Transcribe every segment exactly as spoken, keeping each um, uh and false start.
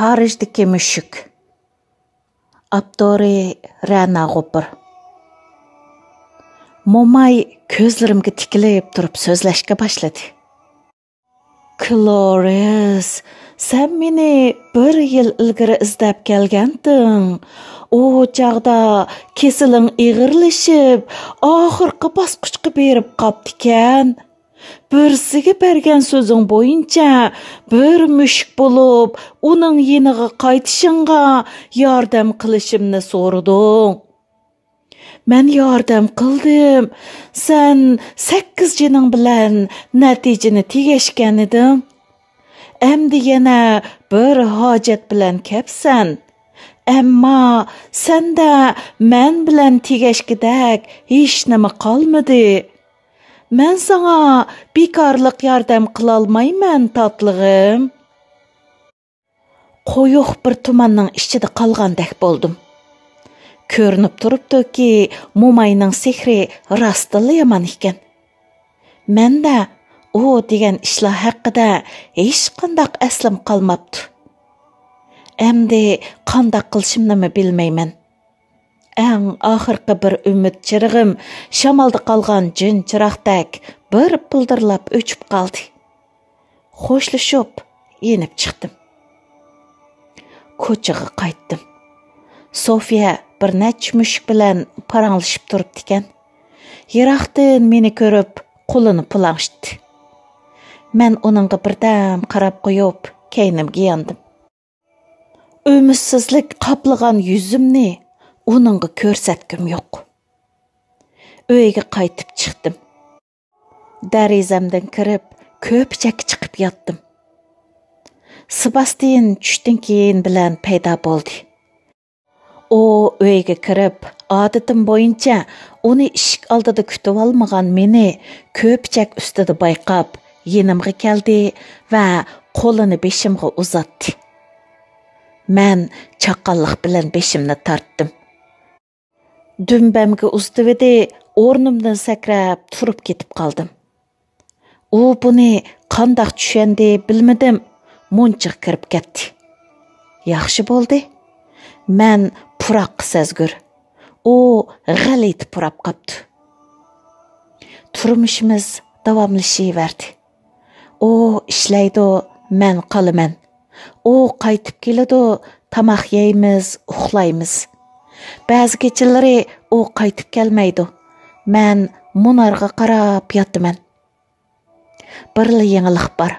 خارىجدىكى مۈشۈك. ئاپتورى رەنا غوپۇر. موماي كۆزلىرىمگە تىكىلىپ تۇرۇپ سۆزلەشكە باشلىدى. كلورىس، سەن مېنى بىر يىل ئىلگىرى ئىزدەپ كەلگەنتىڭ. ئۇ چاغدا كېسىلىڭ ئېغىرلىشىپ، ئاخىرقى باسقۇچقا بېرىپ قاپتىكەن. بىرسىگە بەرگەن سۆزۈڭ بويىچە بىر مۈشۈك بولۇپ، ئۇنىڭ يېنىغا قايتىشىڭغا ياردەم قىلىشىمنى سورىدىڭ. مەن ياردەم قىلدىم. سەن سەككىز جېنىڭ بىلەن نەتىجىنى تېگەشكەن ئىدىڭ. ئەمدى يەنە بىر ھاجەت بىلەن كەپسەن. ئەمما سەندە مەن بىلەن تېگەشكۈدەك ھېچنېمە قالمىدى. مەن ساڭا بىكارلىق ياردەم قىلالمايمەن، تاتلىغىم. قويۇق بىر تۇماننىڭ ئىچىدە قالغاندەك بولدۇم. كۆرۈنۈپ تۇرۇپتۇكى، موماينىڭ سېھرى راستتىنلا يامان ئىكەن. مەندە ئۇ دېگەن ئىشلار ھەققىدە ھېچقانداق ئەسلىمە قالماپتۇ. ئەمدى قانداق قىلىشىمنىمۇ بىلمەيمەن. ئەڭ ئاخىرقى بىر ئۈمىد چىرىغىم شامالدا قالغان جىن چىراغدەك بىر پىلدىرلاپ ئۆچۈپ قالدى. خوشلىشىپ، يېنىپ چىقتىم. كوچىغا قايتتىم. سوفىيە بىر نەچچە مۈشۈك بىلەن پاراڭلىشىپ تۇرۇپتىكەن. يىراقتىن مېنى كۆرۈپ، قولىنى پۇلاڭشىتتى. مەن ئۇنىڭغا بىردەم قاراپ قويۇپ، كەينىمگە ياندىم. ئۈمىدسىزلىك قاپلىغان يۈزۈمنى ئۇنىڭغا كۆرسەتكۈم يوق. ئۆيگە قايتىپ چىقتىم. دېرىزەمدىن كىرىپ، كۆرپىچەككە چىقىپ ياتتىم. سېباستىيىن چۈشتىن كېيىن بىلەن پەيدا بولدى. ئۇ ئۆيگە كىرىپ، ئادىتىم بويىچە ئۇنى ئىشىك ئالدىدا كۈتۈۋالمىغان مېنى كۆرپىچەك ئۈستىدە بايقاپ، يېنىمغا كەلدى ۋە قولىنى بېشىمغا ئۇزاتتى. مەن چاققانلىق بىلەن بېشىمنى تارتتىم. دۈمبەمگە ئۇزىتىۋىدى، ئورنۇمدىن سەكرەپ تۇرۇپ كېتىپ قالدىم. ئۇ بۇنى قانداق چۈشەندى بىلمىدىم، مۇنچىغا كىرىپ كەتتى. ياخشى بولدى. مەن پۇراققا سەزگۈر. ئۇ غەلىتە پۇراپ قاپتۇ. تۇرمۇشىمىز داۋاملىشىۋەردى. ئۇ ئىشلەيدۇ، مەن قالىمەن. ئۇ قايتىپ كېلىدۇ، تاماق يەيمىز، ئۇخلايمىز. بەزى كېچىلىرى ئۇ قايتىپ كەلمەيدۇ. مەن مۇنارغا قاراپ ياتىمەن. بىرلا يېڭىلىق بار.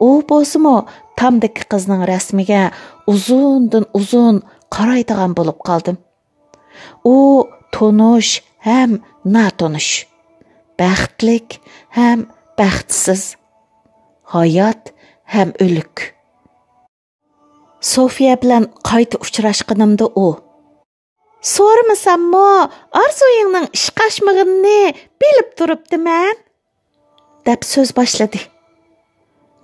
ئۇ بولسىمۇ تامدىكى قىزنىڭ رەسىمىگە ئۇزۇندىن ئۇزۇن قارايدىغان بولۇپ قالدىم. ئۇ تونۇش ھەم ناتونۇش، بەختلىك ھەم بەختسىز، ھايات ھەم ئۆلۈك. سوفىيە بىلەن قايتا ئۇچراشقىنىمدا ئۇ، سورىمىساممۇ، ئارزۇيۇڭنىڭ ئىشقا ئاشمىغىنىنى بىلىپ تۇرۇپتىمەن، دەپ سۆز باشلىدى.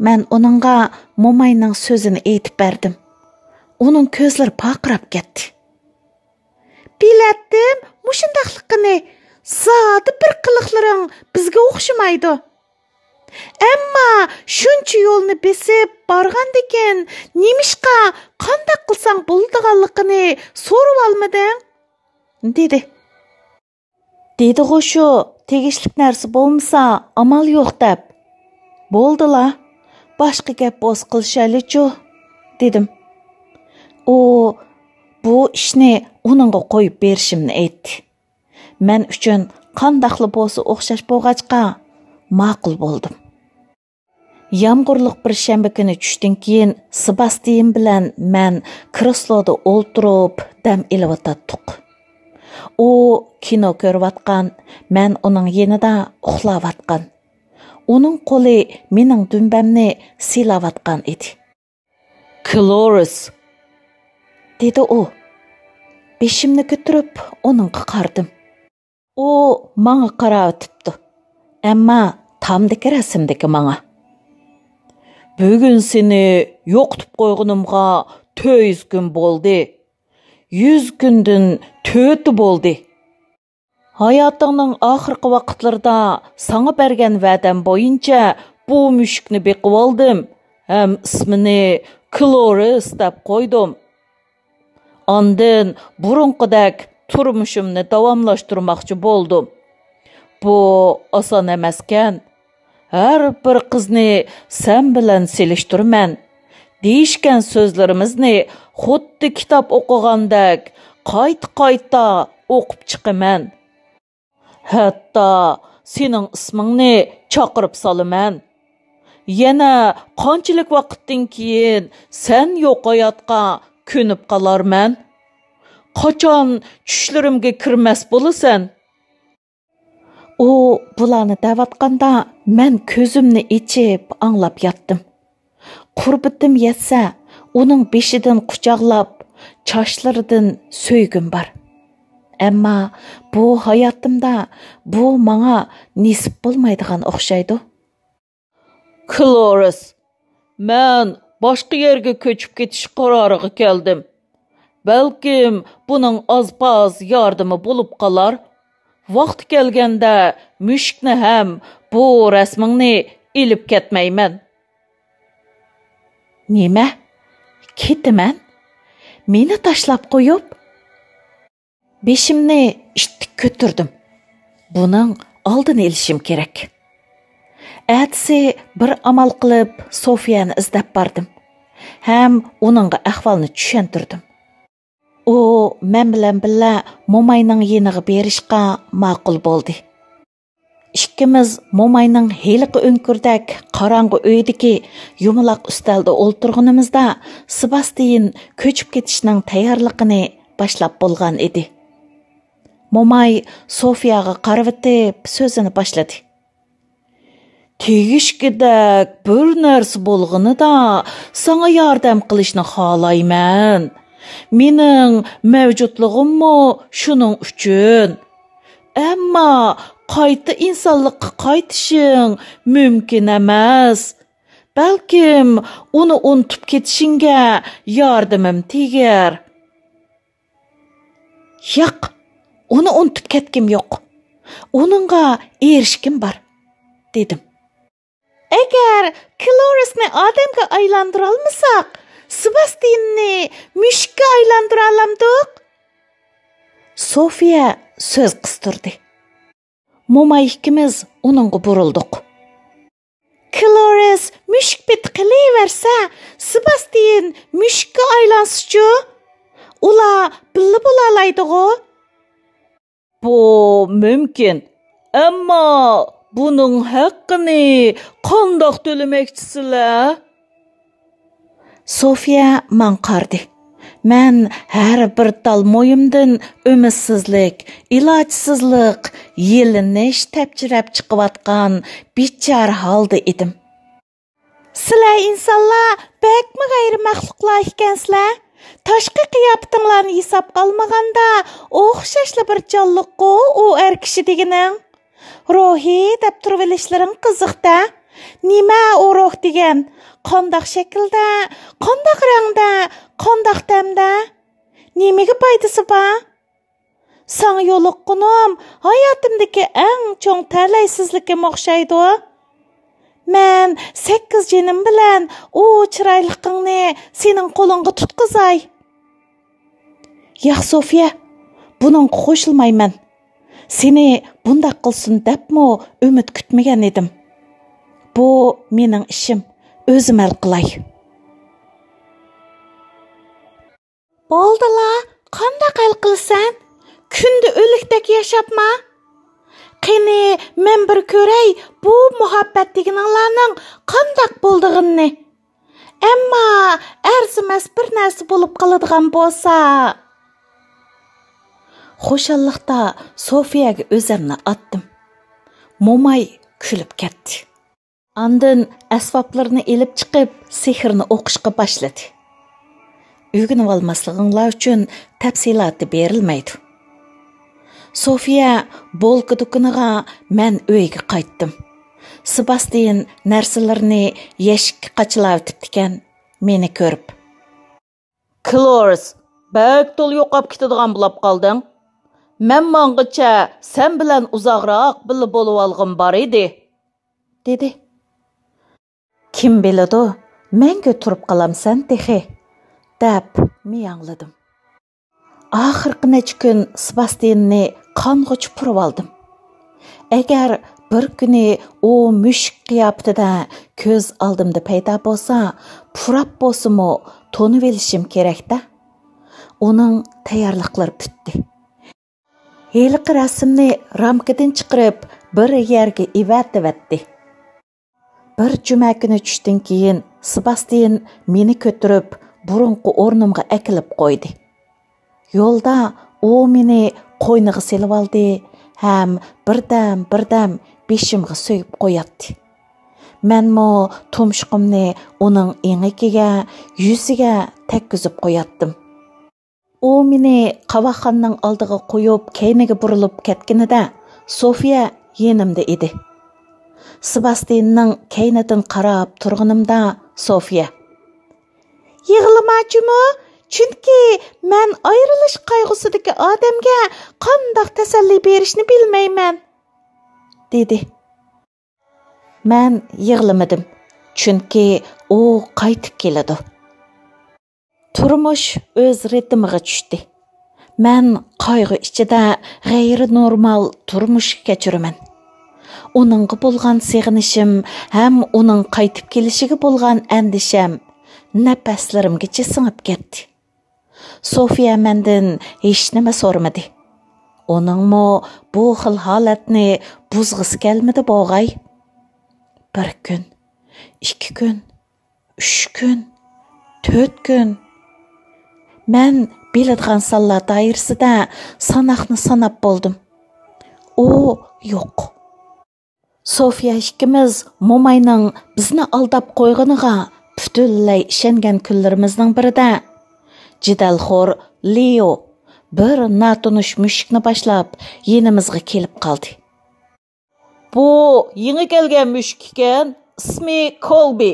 مەن ئۇنىڭغا موماينىڭ سۆزىنى ئېيتىپ بەردىم. ئۇنىڭ كۆزلىرى پارقىراپ كەتتى. بىلەتتىم مۇشۇنداقلىقىنى، زادى بىر قىلىقلىرىڭ بىزگە ئوخشىمايدۇ. ئەمما شۇنچە يولنى بېسىپ بارغاندىكىن، نېمىشقا، قانداق قىلساڭ بولىدىغانلىقىنى سورىۋالمىدىڭ؟ دېدى. دېدىغۇ شۇ، تېگىشلىك نەرسە بولمىسا ئامال يوق دەپ. بولدىلا، باشقا گەپ بولسا قىلىشايلىچۇ، دېدىم. ئۇ بۇ ئىشنى ئۇنىڭغا قويۇپ بېرىشىمنى ئېيتتى. مەن ئۈچۈن قانداقلا بولسا ئوخشاش بولغاچقا، ماقۇل بولدۇم. يامغۇرلۇق بىر شەنبە كۈنى چۈشتىن كېيىن سېباستىيىن بىلەن مەن كرېسلودا ئولتۇرۇپ دەم ئېلىۋاتاتتۇق. ئۇ كىنو كۆرۈۋاتقان، مەن ئۇنىڭ يېنىدا ئۇخلاۋاتقان. ئۇنىڭ قولى مېنىڭ دۈمبەمنى سىيلاۋاتقان ئىدى. كلورىس، دېدى ئۇ. بېشىمنى كۆتۈرۈپ ئۇنىڭغا قارىدىم. ئۇ ماڭا قاراۋېتىپتۇ، ئەمما تامدىكى رەسىمدىكى ماڭا. بۈگۈن سېنى يوقىتىپ قويغىنىمغا تۆت يۈز كۈن بولدى. يۈز كۈندىن تۆتى بولدى. ھاياتىڭنىڭ ئاخىرقى ۋاقىتلىرىدا ساڭا بەرگەن ۋەدەم بويىچە بۇ مۈشۈكنى بېقىۋالدىم ھەم ئىسمىنى كلورىس دەپ قويدۇم. ئاندىن بۇرۇنقىدەك تۇرمۇشۇمنى داۋاملاشتۇرماقچى بولدۇم. بۇ ئاسان ئەمەسكەن. ھەر بىر قىزنى سەن بىلەن سېلىشتۇرىمەن. دېيىشكەن سۆزلىرىمىزنى خۇددى كىتاب ئوقۇغاندەك قايتا-قايتا ئوقۇپ چىقىمەن. ھەتتا سېنىڭ ئىسمىڭنى چاقىرىپ سالىمەن. يەنە قانچىلىك ۋاقىتتىن كېيىن سەن يوق ھاياتقا كۆنۈپ قالارمەن؟ قاچان چۈشلىرىمگە كىرمەس بولىسەن؟ ئۇ بۇلارنى دەۋاتقاندا، مەن كۆزۈمنى ئېچىپ ئاڭلاپ ياتتىم. قۇربىتىم يەتسە، ئۇنىڭ بېشىدىن قۇچاقلاپ، چاچلىرىدىن سۆيگۈم بار. ئەمما بۇ ھاياتىمدا بۇ ماڭا نېسىپ بولمايدىغان ئوخشايدۇ. كلورىس، مەن باشقا يەرگە كۆچۈپ كېتىش قارارىغا كەلدىم. بەلكىم بۇنىڭ ئاز-پاز ياردىمى بولۇپ قالار. ۋاقتى كەلگەندە مۈشۈكنى ھەم بۇ رەسمىڭنى ئېلىپ كەتمەيمەن. نېمە؟ كېتىمەن؟ مېنى تاشلاپ قويۇپ؟ بېشىمنى ئىتتىك كۆتۈردۈم. بۇنىڭ ئالدىنى ئېلىشىم كېرەك. ئەتىسى بىر ئامال قىلىپ سوفىيەنى ئىزدەپ باردىم ھەم ئۇنىڭغا ئەھۋالنى چۈشەندۈردۈم. ئۇ مەن بىلەن بىللە موماينىڭ يېنىغا بېرىشقا ماقۇل بولدى. ئىككىمىز موماينىڭ ھېلىقى ئۆڭكۈردەك قاراڭغۇ ئۆيدىكى يۇمىلاق ئۈستەلدە ئولتۇرغىنىمىزدا، سېباستىيىن كۆچۈپ كېتىشنىڭ تەييارلىقىنى باشلاپ بولغان ئىدى. موماي سوفىياغا قارىۋېتىپ سۆزىنى باشلىدى. تېگىشكىدەك بىر نەرسە بولغىنىدا ساڭا ياردەم قىلىشنى خالايمەن. مېنىڭ مەۋجۇتلۇقۇممۇ شۇنىڭ ئۈچۈن. ئەمما قايتا ئىنسانلىققا قايتىشىڭ مۇمكىن ئەمەس. بەلكىم ئۇنى ئۇنتۇپ كېتىشىڭگە ياردىمىم تېگەر. ياق، ئۇنى ئۇنتۇپ كەتكۈم يوق. ئۇنىڭغا ئېرىشكۈم بار، دېدىم. ئەگەر كلورىسنى ئادەمگە ئايلاندۇرالمىساق، سېباستىيننى مۈشۈككە ئايلاندۇرالامدۇق؟ سوفىيە سۆز قىستۇردى. موماي ئىككىمىز ئۇنىڭغا بۇرۇلدۇق. كلورىس مۈشۈك پېتى قىلىۋەرسە، سېباستىيىن مۈشۈككە ئايلانسىچۇ؟ ئۇلار بىللە بولالايدىغۇ؟ بۇ مۇمكىن. ئەمما بۇنىڭ ھەققىنى قانداق تۆلىمەكچىسىلەر؟ سوفىيە ماڭا قارىدى. مەن ھەر بىر تال مويۇمدىن ئۈمىدسىزلىك، ئىلاجسىزلىق، يېلىنىش تەپچىرەپ چىقىۋاتقان بىچارە ھالدا ئىدىم. سىلەر ئىنسانلار بەكمۇ غەيرىي مەخلۇقلار ئىكەنسىلەر. تاشقى قىياپىتىڭلارنى ھېسابقا ئالمىغاندا، ئوخشاشلا بىر جانلىققۇ ئۇ ئەر كىشى دېگىنىڭ. روھى دەپ تۇرۇۋېلىشلىرىڭ قىزىق-دە. نېمە ئۇ روھ دېگەن؟ قانداق شەكىلدە؟ قانداق رەڭدە؟ قانداق تەمدە؟ نېمىگە پايدىسى بار؟ ساڭا يولۇققىنىم ھاياتىمدىكى ئەڭ چوڭ تەلەيسىزلىكىم ئوخشايدۇ. مەن سەككىز جېنىم بىلەن ئۇ چىرايلىقىڭنى سېنىڭ قولۇڭغا تۇتقۇزاي. ياق، سوفىيە، بۇنىڭغا قوشۇلمايمەن. سېنى بۇنداق قىلسۇن دەپمۇ ئۈمىد كۈتمىگەن ئىدىم. بۇ مېنىڭ ئىشىم، ئۆزۈم ھەل قىلاي. بولدىلا، قانداق ھەل قىلىسەن؟ كۈندە ئۆلۈكتەك ياشاپما؟ قېنى، مەن بىر كۆرەي، بۇ مۇھەببەت دېگىنىڭلارنىڭ قانداق بولىدىغىنىنى. ئەمما ئەرزىمەس بىر نەرسە بولۇپ قالىدىغان بولسا. خۇشاللىقتا سوفىيەگە ئۆزۈمنى ئاتتىم. موماي كۈلۈپ كەتتى. ئاندىن ئەسۋابلىرىنى ئېلىپ چىقىپ، سېھىرنى ئوقۇشقا باشلىدى. ئۆگىنىۋالماسلىقىڭلار ئۈچۈن تەپسىلاتى بېرىلمەيدۇ. سوفىيە بولكا دۇكىنىغا، مەن ئۆيگە قايتتىم. سېباستىيىن نەرسىلىرىنى يەشىككە قاچىلاۋېتىپتىكەن، مېنى كۆرۈپ. كلورىس، بەك تولا يوقاپ كېتىدىغان بولاپ قالدىڭ. مەن ماڭغىچە سەن بىلەن ئۇزاقراق بىللە بولۇۋالغۇم بار ئىدى، دېدى. كىم بىلىدۇ، مەڭگۈ تۇرۇپ قالامسەن تېخى؟ دەپ مىياڭلىدىم. ئاخىرقى نەچچە كۈن سېباستىيننى قانغۇچە پۇرىۋالدىم. ئەگەر بىر كۈنى ئۇ مۈشۈك قىياپىتىدە كۆز ئالدىمدا پەيدا بولسا، پۇراپ بولسىمۇ تونۇۋېلىشىم كېرەك-دە. ئۇنىڭ تەييارلىقلىرى پۈتتى. ھېلىقى رەسىمنى رامكىدىن چىقىرىپ، بىر يەرگە ئېۋەتىۋەتتى. بىر جۈمە كۈنى چۈشتىن كېيىن سېباستىيىن مېنى كۆتۈرۈپ، بۇرۇنقى ئورنۇمغا ئەكېلىپ قويدى. يولدا ئۇ مېنى قوينىغا سېلىۋالدى ھەم بىردەم-بىردەم بېشىمغا سۆيۈپ قوياتتى. مەنمۇ تۇمشۇقۇمنى ئۇنىڭ ئېڭىكىگە، يۈزىگە تەگكۈزۈپ قوياتتىم. ئۇ مېنى قاۋاقخانىنىڭ ئالدىغا قويۇپ، كەينىگە بۇرۇلۇپ كەتكىنىدە، سوفىيە يېنىمدا ئىدى. سېباستىيننىڭ كەينىدىن قاراپ تۇرغىنىمدا، سوفىيە: «يىغلىما جۇمۇ، چۈنكى مەن ئايرىلىش قايغۇسىدىكى ئادەمگە قانداق تەسەللى بېرىشنى بىلمەيمەن»، دېدى. مەن يىغلىمىدىم، چۈنكى ئۇ قايتىپ كېلىدۇ. تۇرمۇش ئۆز رىتىمىغا چۈشتى. مەن قايغۇ ئىچىدە غەيرىي نورمال تۇرمۇش كەچۈرىمەن. ئۇنىڭغا بولغان سېغىنىشىم ھەم ئۇنىڭ قايتىپ كېلىشىگە بولغان ئەندىشەم نەپەسلىرىمگىچە سىڭىپ كەتتى. سوفىيە مەندىن ھېچنېمە سورىمىدى. ئۇنىڭمۇ بۇ خىل ھالەتنى بۇزغۇسى كەلمىدى بوغاي. بىر كۈن، ئىككى كۈن، ئۈچ كۈن، تۆت كۈن. مەن بىلىدىغان سانلار دائىرىسىدە ساناقنى ساناپ بولدۇم. ئۇ يوق. سوفىيە ئىككىمىز موماينىڭ بىزنى ئالداپ قويغىنىغا پۈتۈنلەي ئىشەنگەن كۈنلىرىمىزنىڭ بىرىدە، جېدەلخور لېئو بىر ناتونۇش مۈشۈكنى باشلاپ يېنىمىزغا كېلىپ قالدى. «بۇ يېڭى كەلگەن مۈشۈك ئىكەن، ئىسمى كولبى»،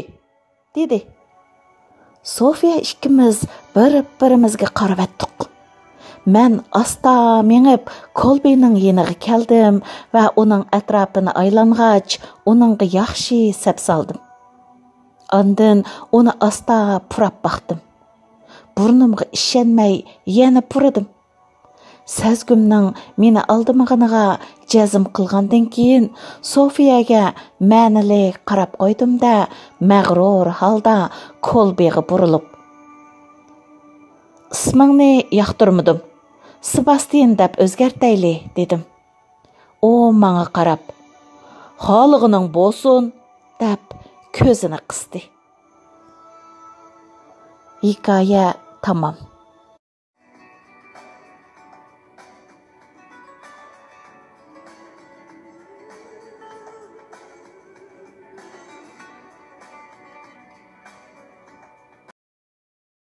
دېدى. سوفىيە ئىككىمىز بىر-بىرىمىزگە قارىۋەتتۇق. مەن ئاستا مېڭىپ، كولبىنىڭ يېنىغا كەلدىم ۋە ئۇنىڭ ئەتراپىنى ئايلانغاچ، ئۇنىڭغا ياخشى سەپسالدىم. ئاندىن ئۇنى ئاستا پۇراپ باقتىم. بۇرنۇمغا ئىشەنمەي يەنە پۇرىدىم. سەزگۈمنىڭ مېنى ئالدىمىغىنىغا جەزم قىلغاندىن كېيىن، سوفىيەگە مەنىلىك قاراپ قويدۇم-دە، مەغرۇر ھالدا كولبىغا بۇرۇلۇپ، «ئىسمىڭنى ياقتۇرمىدىم، سېباستىيىن دەپ ئۆزگەرتەيلى» دېدىم. ئۇ ماڭا قاراپ، «خالىغىنىڭ بولسۇن» دەپ كۆزىنى قىستى. ھېكايە تامام.